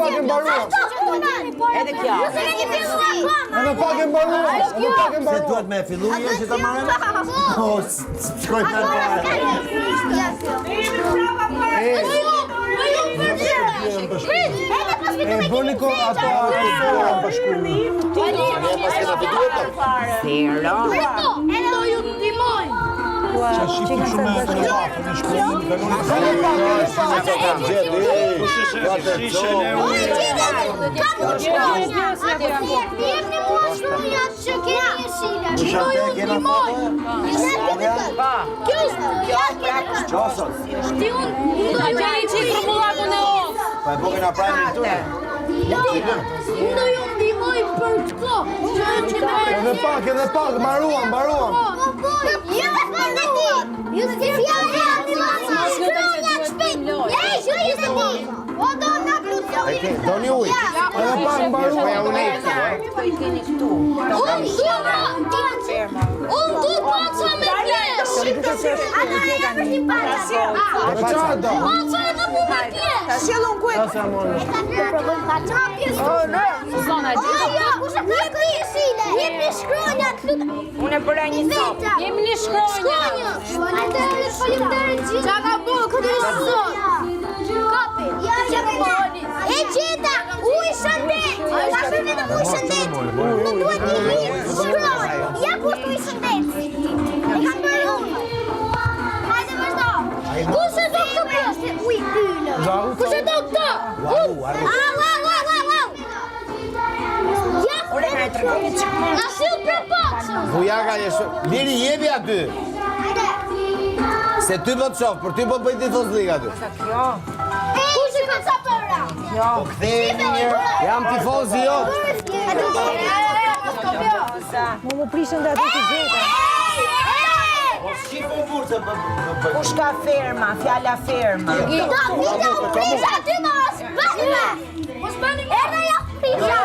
pak e mbaruam. Edhe kjo. Edhe pak e mbaruam. Edhe pak e Se mbaruam. duhet me fillu një që ta marrëm? O, shkoj të parë. E bëni ko ato ato janë bashkuar. Ne pas kena fituar pak. Zero. Edhe do ju ndihmoj. Qa shqipë shumë e të afër në shkollë, në kaloni Edhe pak, edhe pak. Sa kam gjetë, ej, katër, Kam unë shkronja. Jepni mua shkronjat që keni jeshile. Kush Do atë ju e kena ndihmoj. foto? Kjo është, ja keni këtë. Qosot. Ti unë do ju Gjeni që i rrumullakun e os. Pa e bokën a prajmë këtu. Unë do ju ndihmoj për këto. Që ju ndihmoj. Edhe pak, edhe pak, mbaruam, mbaruam. Po, po, ju të fërë ti. Ju të fërë ti. Shkronjat shpejt. Ja, ju ju të di. O do na plotësoni. E ke, doni ujë. Edhe pak mbaruam. Unë dua Unë du paca me pjesh. Ata e japësh një paca. Po çfarë do? Paca edhe mu me pjesh. Ta sjell unë ku e Sa morën. Paca pjesh. Suzana, O, jo, kush e ka këtë jeshile? Jepni shkronjat, lutem. Unë e bëra një sop. Jemi një shkronja. Shkronja. Faleminderit, faleminderit gjithë. Çka ka bërë këtë sot? Kapi. Ja, ja, E gjeta, ujë shëndet. Ka shkruar vetëm ujë shëndet. Nuk duhet një hiç shkronjë. Ja ku është ujë shëndet. E kam bërë unë. Hajde vazhdo. Kush e do këtë pjesë? Ujë yllë. Kush e do këtë? Unë. Au, au, au, au, au. Ja, Ore, na e tregoni çik më. Na sill për pacën. Bujaka je shumë. Liri jepi aty. Hajde. Se ty po të shoh, për ty po të bëj tifozlik aty. Kjo. Kush e ka ca përa? Po kthehemi një herë. Jam tifozi jot. Mu më prishën dhe ato që gjeta. Po shqipo burë se po po Kush ka ferma, fjala ferma. Do, vite u prisha aty mos bëni me. Mos bëni me. Erdha ja prisha.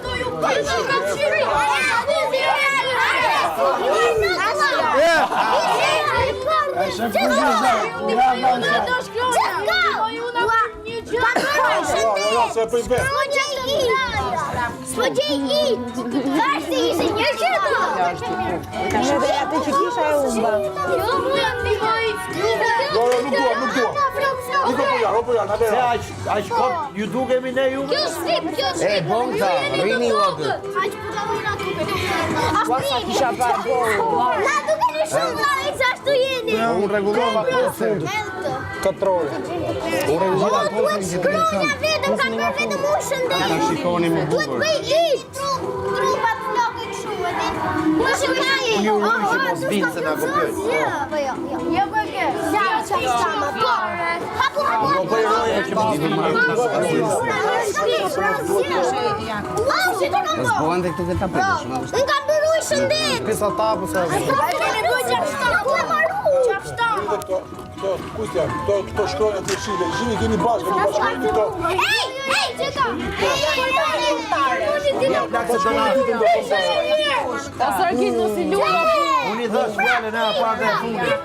Do ju prisha ka qyri. E shef kush është? Ja, ja, Jo, jo, se e bëj vetë. S'po gjej i. S'po gjej i. Varsi ishte një gjë. Unë edhe atë që kisha e humba. Jo, mu jam ndihmoj. Jo, jo, nuk dua, nuk dua. Iko po jar, o po jar, na Se lera. aq aq kot ju dukemi ne juve. Kjo është slip, kjo është E, slip. bon këta, rrini ju aty. Aq po ta ujë na duket. Ua, sa kisha pa bërë. Na dukeni shumë vllai, që ashtu jeni. Unë rregullova kohën fundit. Katrore. Unë rregullova Po, duhet shkronja vetëm, ka bërë vetëm u shëndet. Ta shikoni më Duhet bukur. bëj i. Trupat flokët kështu, e di. Kush e ka i? Unë ju uroj që mos vinë se na kopjojnë. Po jo, jo. Jo po ke. Ja, çfarë Po. Hapu, hapu. Do bëj roje që mos vinë. Wow, si të kam bërë? Bëhen tek të tapet. Unë kam bërë ujë shëndet. Pisa tapu sa. Kemi bërë qafshta. Nuk e maru. Qafshta. Këto, këto, kujt janë? Këto, këto shkronjat e shile, gjini keni bashkë, nuk bashkojeni këto. Ej, ej, gjeta. Ej, ej, ej. Plak se do na O Sarkit, mos i luaj. Unë i dhash fjalën e parë dhe e fundit.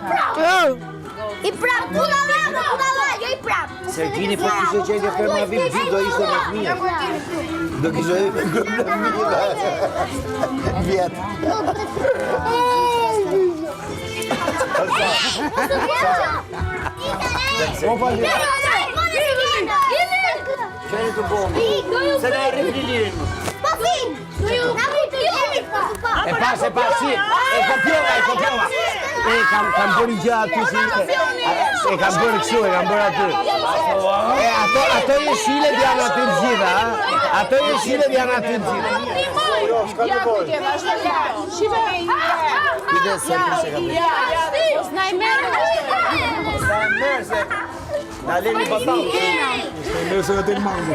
I prap, budalla, budalla, jo i prap. Sergini po kishte qenë ke ferma VIP gjithë do ishte me fëmijë. Do kishte me fëmijë. Vjet. Po pa lirë. Qeni të bombë. Se na rrit lirin. Po fin. Na rrit lirin. E pas, e pas, si. E kopjova, e kopjova. E kam kam bërë një gjë aty si ishte. E kam bërë kështu, e kam bërë aty. E ato ato jeshilet janë aty të gjitha, a? Ato jeshilet janë aty të gjitha. Jo, s'ka nevojë. Kujdes se prishe kam. Mos na i merr. Sa e merr se na leni batall. Mirë se na del mangu.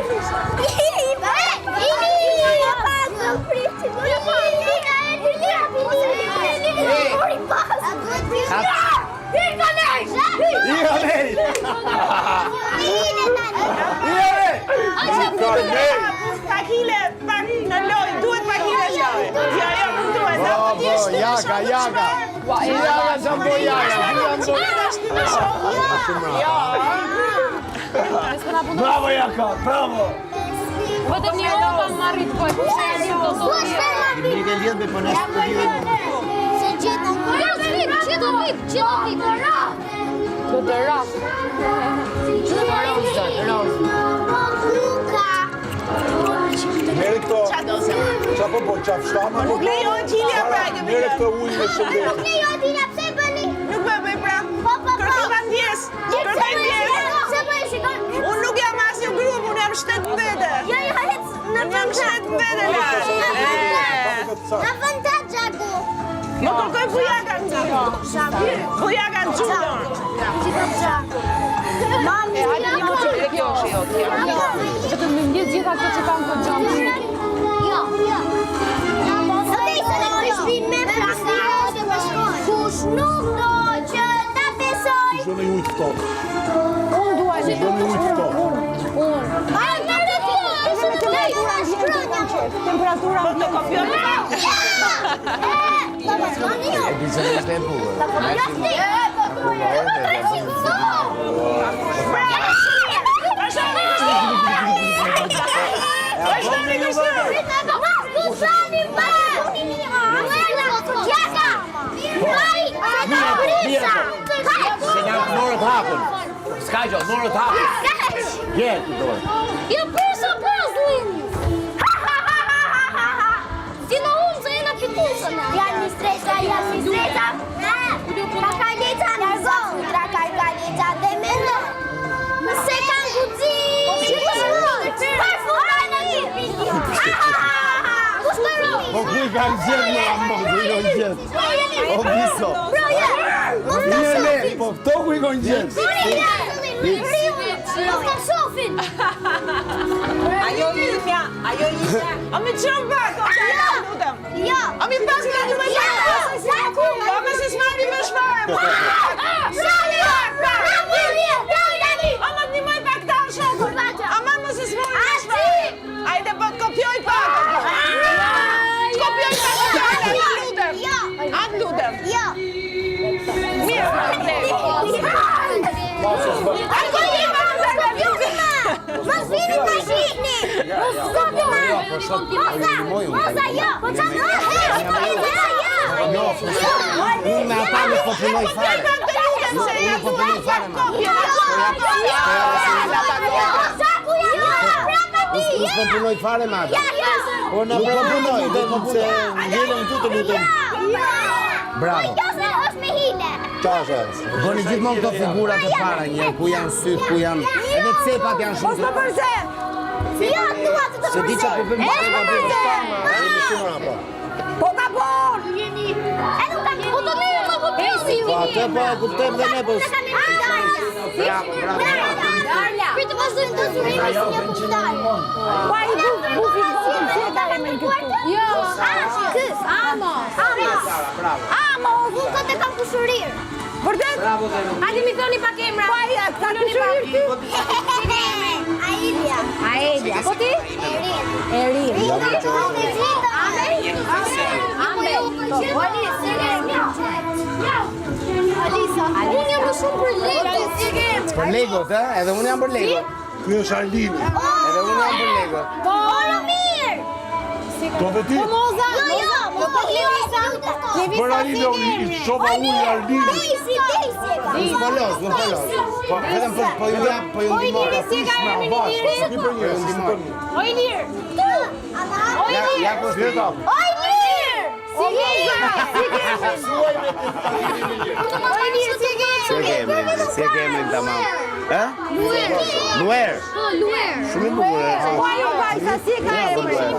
Ja, nej. Ja, nej. Pak hile, pak në lojë, duhet pak hile në lojë. Jo, jo, nuk duhet. Po, po, jaka, jaka. Si jaka, sa po jaka. Si jam po. Jo. Bravo Jaka, bravo. Vetëm një orë kam marrë të bëj. Ku është ferma I mirë ke lidhë me po ne s'po lidhim. Se gjeta. Jo, fik, qeto fik, qeto fik. Do të ra. Merre këto. Qa po po, qa fshtama po Nuk lejohet Hilja pra që Merre më këto ujë me shëndet. Nuk lejohet Ila, pse e bëni? Nuk po e bëj pra. Po, po, po. Kërkova ndjes. Kërkoj ndjes. Pse po e shikon? Unë nuk jam asnjë grup, unë jam shtet në vete. Jo, jo, hec në Unë jam vend shtet në vete lart. Në vend të Gjaku. Më kërkoj bujaka në Bujaka në xhudon. Mami, Hajde një më që kjo është jo tjerë. Vetëm më ndjet gjitha këto që kanë këtë gjënë. Jo, jo. Okej, se në këtë shpinë me pranga Kush nuk do që ta besoj Kush do në ujë të ftohtë? Unë dua që Kush do në ujë të ftohtë? A, në të të Edhe me temperatura ambiente kam qef. Temperatura Po të ambiente. kopjon. E di se është e bukur. Vazhdoni kështu. Se na morët hapun. S'ka gjë, morët hapun. Je ti dorë. Jo përsa puzzlin! Ha ha ha ha ha ha ha! Ti në unë se jena fitusën. Janë një stresa, janë një stresa. Kakaleca në zonë, tra kakaleca dhe mendo. Mëse kanë guxim. Parfumani. Ha ha ha ha! Kush të rrë? Po ku i kanë gjetë më amo, ku i kanë gjetë? O biso. Bro, ja! Mos ta Mirë ne, shohin. po këto ku i kanë gjetë? Mos ta shohin. Ajo imja, ajo imja. A mi qëmë pak, o qa, lutem. Jo. A mi pas nga një me Jo. Zaku. Po më se s'mari më shfare. A më të ndihmoj pak ta shokun. A më mos e s'mori më shfare. Ajde po të kopjoj pak. Të kopjoj pak, të lutem. A të lutem. Mirë, A kopjoj pak, Mos vini ta shihni. Mos kopjoni. Moza, moza jo. Po çfarë? Jo, unë me ata nuk po punoj fare. Pak të lutem se Unë ja nuk po punoj fare me ata. Unë nuk po punoj fare me ata. Po na Nuk po prapë punoj, nuk po se punoj. ngelëm këtu të lutem. Bravo. Qa është ajo? Bëni gjithmonë këto figurat e para një, ku janë syt, ku janë edhe cepat janë Mos shumë. më përze. Jo, dua të të Se di çfarë po bëjmë E, cepat. më përze. Shumë rapa. Po ka bon. E nuk kam Po të mirë më kuptoni. Po atë po e kuptojmë dhe ne, po Bravo, bravo. Për të vazhdojmë të zurimi si një kuptar. Po ai buf, bufi vogël si e ka emrin këtu. Jo. Ky, Amo. Amo. Bravo. Amo, unë këtë e kam kushurir. Vërtet? Bravo dhe nuk. Hajde mi thoni pak emra. Po ai a ka kushurir ty? Ailja. Aelia. Po ti? Erin. Erin. Ambe. Alisa. Unë jam më shumë për Lego. Për Legot, ë? Edhe unë jam për Lego. Ky është Arlini. Edhe unë jam për Lego. Po, ora mirë. Do dhe ti? Moza. Jo, jo, po po Për Arlini, unë i shova ujë Arlini. Daisy, Daisy e ka. Nuk po los, nuk po los. Po vetëm po po ju jap, po ju Po i ndihmoj. liri si e ka emrin i liri? Si për një, si për një. O i lirë. Këtu. Ja, ja ku është. Jeta. O i lirë. Si ke O i lirë, si ke Si e ke emrin? Si e ke emrin tamam? Ë? Luer. Luer. Po, Luer. Shumë i bukur. ë. Po ajo vajza si e ka emrin?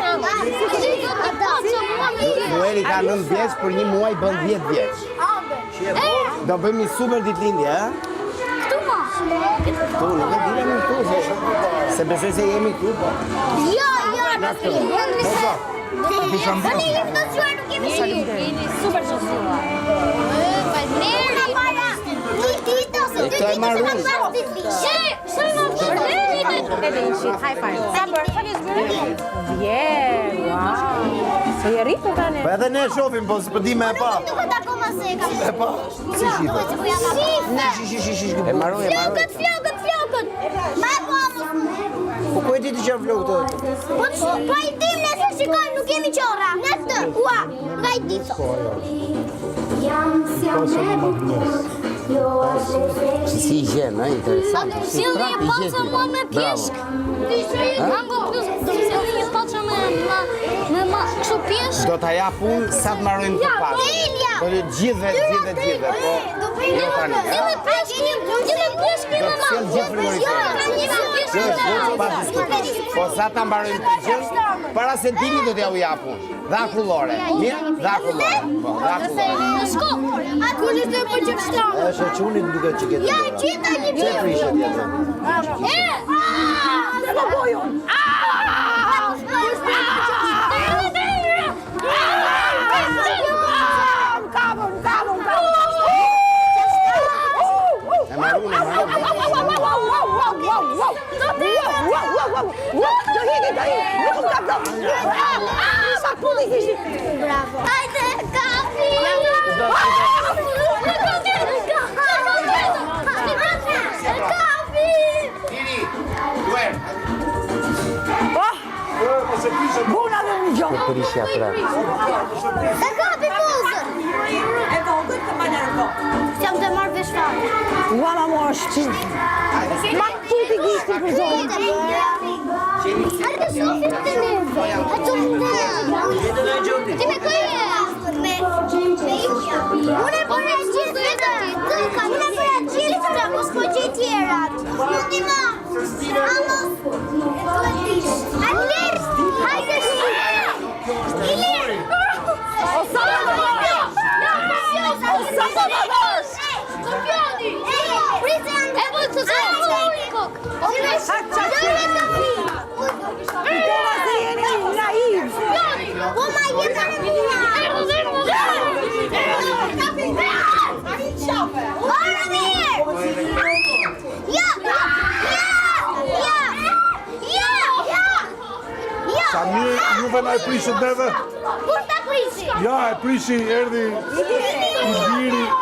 Lueri ka 9 vjeç, për një muaj bën 10 vjeç. Do bëjmë një super ditëlindje, ë? Këtu ma. Këtu, nuk e di jemi këtu, se, se besoj se jemi këtu, po. Jo, jo, nuk jemi. Ne jemi të zgjuar, nuk jemi shirë. Jeni super të zgjuar. Faleminderit. Para një ditë ose dy E këto e ditë marr ose unë. na pas ditë. She, she më vërtet. Edhe një shit, high five. Sa bër? Sa vjeç bëre? Vjen, wow. Se je rritur tani. Po edhe ne e shohim, po s'po di me e pa. Nuk duket akoma se e kam. E pa. Si shifë? Duket se po jam akoma. E marroj, e marroj. Flokët, flokët, flokët. Ma e po Po ku e di ti që janë flokët? Po po i dim nëse shikojmë, nuk jemi qorra. Nga këtë, ua, nga i di sot. Si si i gjen, ë, interesant. A do Si sjellni prap një i paçë gjeti. mua me Bravo. pjeshk? Mango plus, do të sjellni një paçë me ma me ma kështu pjeshk? Do ta jap unë sa të mbarojmë të paçën. Delja. Po të gjithëve, të gjithëve, të gjithëve, po. Do bëj Jo tani, ë? Një pjeshk, një një pjeshk Do me të sjell gjithë frigoriferin. Jo, Jo, është goxha pa diskutim. Po sa ta mbarojmë këtë gjë, para se dini do t'ja u jap unë. Dhe akullore. Mirë? Dhe akullore. Po, dhe akullore. Në shko. A kush është për që shtanë? Është e çunit më duket që ke. Ja, gjeta një Pse pjeshk. prishet tjetër? E! Se po boj unë. Më kapën, më kapën, më kapën. E marrun, e marrun. Do hini, do hini, nuk më kap dot. Sa pulli kishti. Bravo. Hajde, kapi! Kapi! Tiri, duer. Buna dhe një gjo. Prishja prap. E kapi buzën! E vogël të ma largo. Jam të marrë vesh fare. Ua, ma mua është qi. Ma puti gishti për zonë. Hajde shohim të neve. Hajde shohim të neve. Ti me kë je? Me me Julia. Unë e bëra gjithë vetëm ti. Unë e bëra gjithë këtë, mos po gjej tjerat. Nuk di ma. Amos. Ilir, hajde shih. Ilir. O sa po të bësh? O sa po të bësh? Kopjoni. E po të kokë. O Kujtova se jeni naiv. Po ma jeta në mua. Ora mirë! Ja! Ja! Ja! Ja! Ja! Ja! Sa mirë juve na e prishët neve? Kur ta prishi? Ja, e prishi, erdhi i biri.